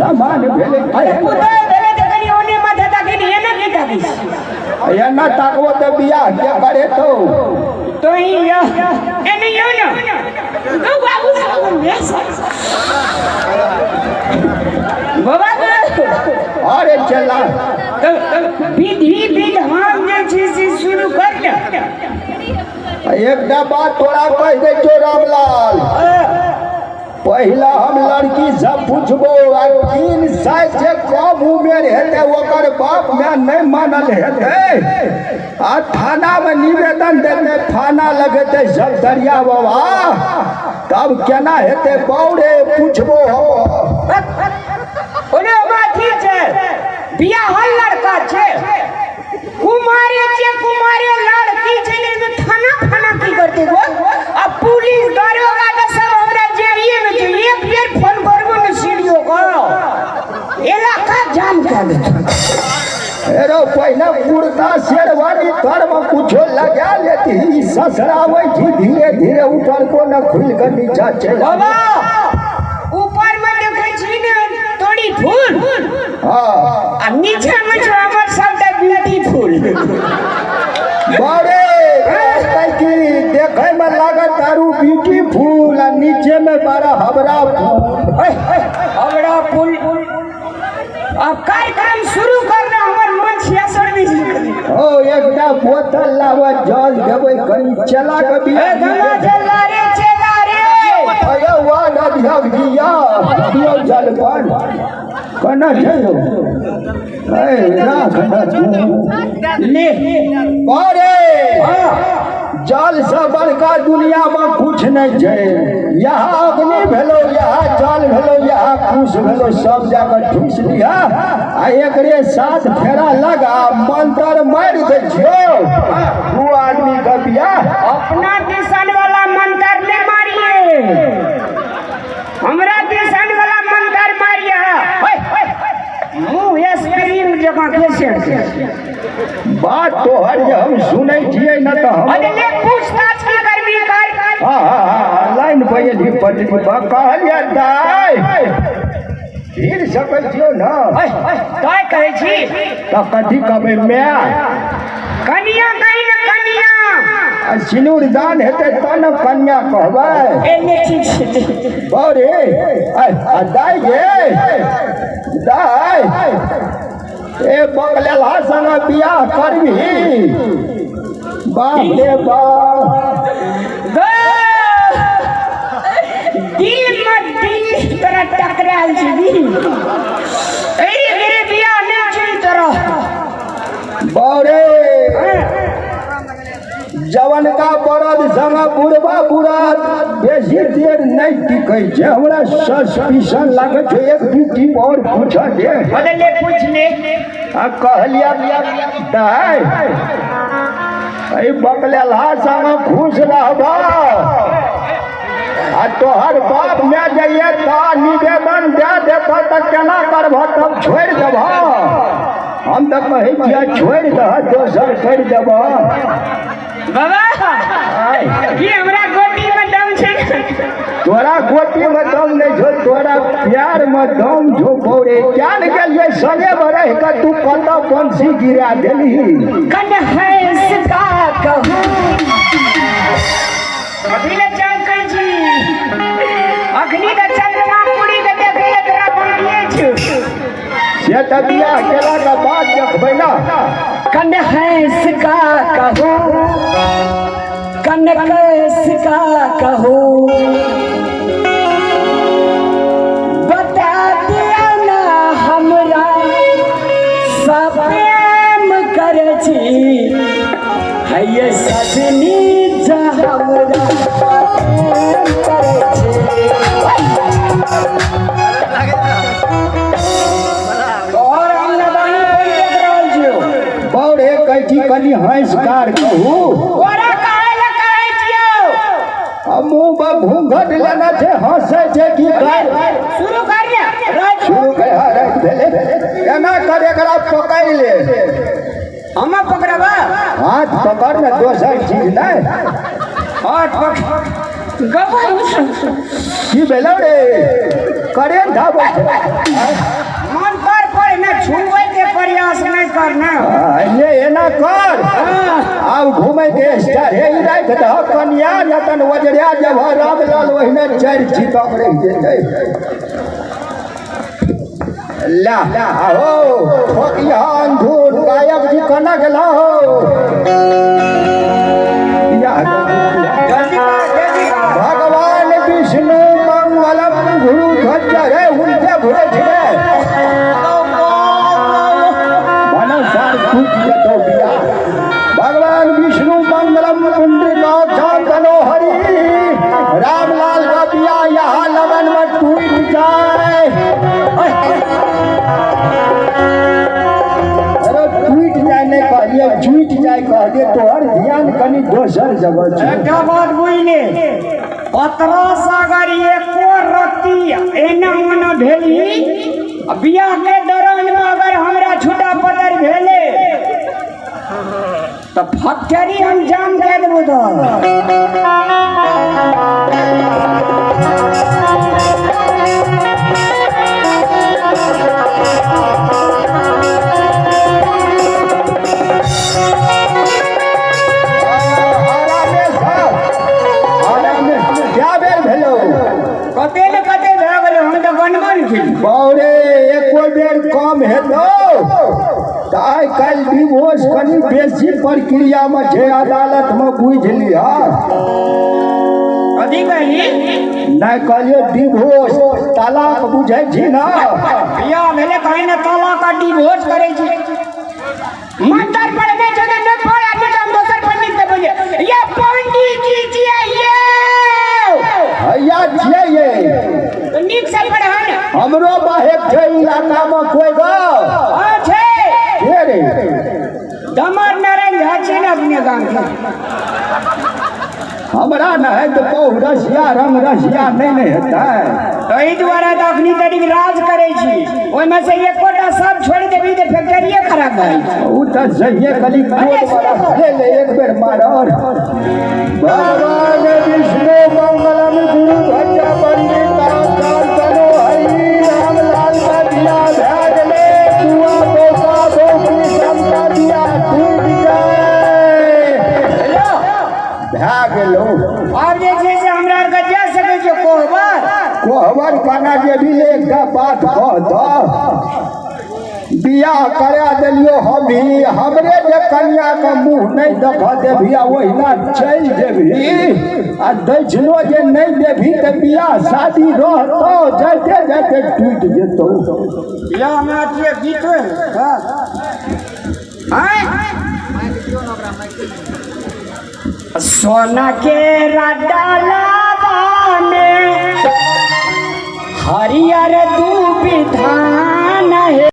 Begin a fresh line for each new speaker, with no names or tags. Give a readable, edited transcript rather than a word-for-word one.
सामान भेलै।
अरे पुतोह भेलै तऽ कनि ओने माथा ताकी ने, एना की ताकी छी?
एना ताकबो तऽ बियाह के करे तो।
तो ही यो एने यो न गौ बाबू बाबा।
अरे चला।
तऽ विधि विधान जे छै से शुरू कर ने।
एकटा बात तोरा कहि दै छौ रामलाल, पहिला हम लड़की से पूछबो आ 3 साल से कम उमेर हेतै ओकर बाप माय नहि मानल हेतै आ थाना में निवेदन देतै, थाना लगेतै सब दरिया बाबा, तब केना हेतै बौरे पूछबो हम।
ओने बात ठीक छै, बियाहल लड़का छै, कुमारे छै, कुमारे लड़की छै, लेकिन थाना थाना की करते गो? आ पुलिस दरोगा के सब हमरा जेबिए में छै, एक बेर फोन करबो ने सीडीओ को, इलाका जाम कर देतो।
एरो पहले कुर्ता शेरवानी तर में कुछो लगा लेती, ई ससरावे छी धीरे धीरे ऊपर को न खुल के नीचा चल।
बाबा ऊपर में देखे छी ने तोड़ी फूल।
हाँ।
आ नीचा में जो हमर सबटा ब्यूटीफुल।
बारे की देखे में लागत तारू ब्यूटीफुल आ नीचे में बड़ा हबरा फूल।
हबरा फूल। अब कार्यक्रम शुरू करना, हमर मन छियासठ बीस।
ओ एकटा बोतल लाबऽ, जल देबै कनि चला के
ए
बियाह।
गंगा चला रे, चला रे।
अरे वाह अध्यक्ष जी, या दियौ जलपान कना छै यौ? ए राख न तू।
ले।
अरे जल से बड़का दुनिया में कुछ नहीं छै। यहाँ अग्नि भेलो, यहाँ जल भेलो, यहाँ कुश भेलो, सब जाकर ठूस लिहा आ एकरे साथ फेरा लगा मंत्र मारि दै छियौ, दू आदमी के बियाह।
अपना दिसन वाला मंत्र नहीं मारिए, हमरा दिसन वाला मंत्र मारिए। मुँह स्प्रिंग जकाँ के सेट छै।
बात तोहर जे हम सुनै छियै न तऽ हम
अरे ले पूछताछ की करबी कर।
हाँ हाँ हाँ, लाइन पर एली पटरी पर कहलियै दाइ भीड़ सकै छियौ न।
तोय कहै छी?
तऽ कथी कहबै माय?
कनिया कही ने, कनिया।
आ सिनूर दान हेतै तब ने कन्या कहबै।
एने ठीक छै।
बौरे आ दाइ गे दाइ, ए बकलेलहा संग बियाह करबही? बाप रे बाप।
दिल में दिल तोरा टकरायल छै दिल। अरे मेरे बियाह नहीं छै तोरा।
बौरे जवनका बरद संग बुढ़बा बुढ़त बेसी देर नहि टिकै छै, हमरा सस्पिशन लागै छै। एक दू टीप और पूछऽ दे।
बदले पूछ ले।
आ कहलिया दाइ, एहि बकलेलहा संग खुश रहबह आ तोहर बाप माय जइए तऽ निवेदन दए देतह तऽ केना करबह? तब छोड़ि देबह? हम तऽ कहै छियै छोड़ि दह, दोसर करि देबह।
बाबा की हमरा गोटी में दम छै?
तोरा गोटी में दम नहीं छौ, तोरा प्यार में दम छौ। बौरे क्या ने गेलियै संगे में रहि कऽ तू कतऽ बंसी गिरा देलही।
कन हंस का कहूँ, अभी ले चमकै छी, अखनी तऽ चंद्रमा पूरी के देखै ले तोरा बाकिए छौ।
से तऽ बियाह केलाके बाद देखबै ना।
कन हंस का कहूँ, कन कैस का कहूँ, बता दिया ना हमरा सब प्रेम करै छी हैये सजनी जा हमरा प्रेम करै छी। तोहर हम नदानी फोन देख रहल छियौ।
बौरे कहै छी कनि हँसि कार कहू।
तोरा कहै लए कहै छियौ।
आ मुँह पर घूंघट लेने छै, हँसै छै की कर?
शुरू कर ने राति।
शुरू कर। हाँ, राति भेलै, एना कर, एकरा पकड़ि ले।
हम पकड़बा?
हाथ पकड़ ने, दोसर चीज नहि।
हाथ पकड़ गबा।
की भेलौ रे? करेंट आबै छै।
मन कर पर ने छुबै के प्रयास नहि करना।
ले एना कर, आब घूमे के स्टार हे ई राखि दह कनिया, जतन वजरिया जब रामलाल ओहिने चारि छिटक रहि जेतै। ला आहो ठोकिया अंधूर गायक जी कना गेला हो। या
जल्दी कर, जल्दी कर।
भगवान विष्णु मंगलम गुरु ध्वज रे उनके घुरे छिरे मानव सार टूट जतो बिया। भगवान विष्णु मंगलम पुंडरीकाक्षां तनो हरि, रामलाल का बिया यहाँ लगन में टूट जाए। अरे टूट जाए नहीं कहलिए, छूट जाए कहलिए। तोहर ध्यान कनी दोसर जगह छै।
एकटा बात बुझले, पतरा सागर एको रत्ती एना ओना भेली आ बियाह के दौरान में अगर हमरा छूटा पतर भेले तऽ फैक्ट्री हम जाम कए देबो। तो
आरामे से, आरामे। क्या बेर भेलो?
कते ने कते भए गेलै, हम तऽ बनबो ने खेली।
बाउरे, एको बेर कम हेतौ तऽ आइ काल्हि डिवोर्स कनि बेसी प्रक्रियामे छै अदालतमे, बुझि लिह।
कथी कहली?
नहि कहलियौ डिवोर्स, तलाक बुझै छी ने?
बियाह भेलै कहीं ने तलाक आ डिवोर्स करै छी। मंत्र पढ़ने छै तऽ नहि पढ़ आदमी तऽ हम दोसर पंडित के बोलिए। ये पंडित जी छियै ये।
हैया छियै ये।
तऽ नीक से पढ़ा ने।
हमरो बाहेक छै इलाकामे कोइ गो?
हाँ छै।
के रे?
दमर नारायण झा छै ने अपने गाम के।
हमरा नहि तऽ बहु रसिया रंग रसिया नहि ने हेतै।
एहि दुआरे तऽ अखनी तरीक राज करै छी, ओहिमे से एकोटा सब छोड़ि देबी तऽ फैक्ट्रिये खराब भए जेतै।
ओ तऽ सहिए कनि कोट वाला ले ले, एक बेर मारर। भगवान विष्णु मंगलम गुरु ध्वज पंडित तनो हरि, रामलाल का बियाह भए गेलै। दुआ बौका बौकी सबका बियाह टूटि जाय।
हेलो।
भए गेलौ।
आब जे छै से हमरा आरके जा सकै छियै कोहबर।
कोहबर कना जेबही? एकटा बात कह दह, बियाह करा देलियो हमही, हमरे जे कनियाके मुँह नहि देख देबही आ ओहिना चलि जेबही आ दक्षिणो जे नहि देबही तऽ बियाह शादी रहतौ? जाइते जाइते टूटि जेतौ।
बियाहमे अथिये गीत होइ आँय सोना के डालावा में हरियर दूबि धान हे।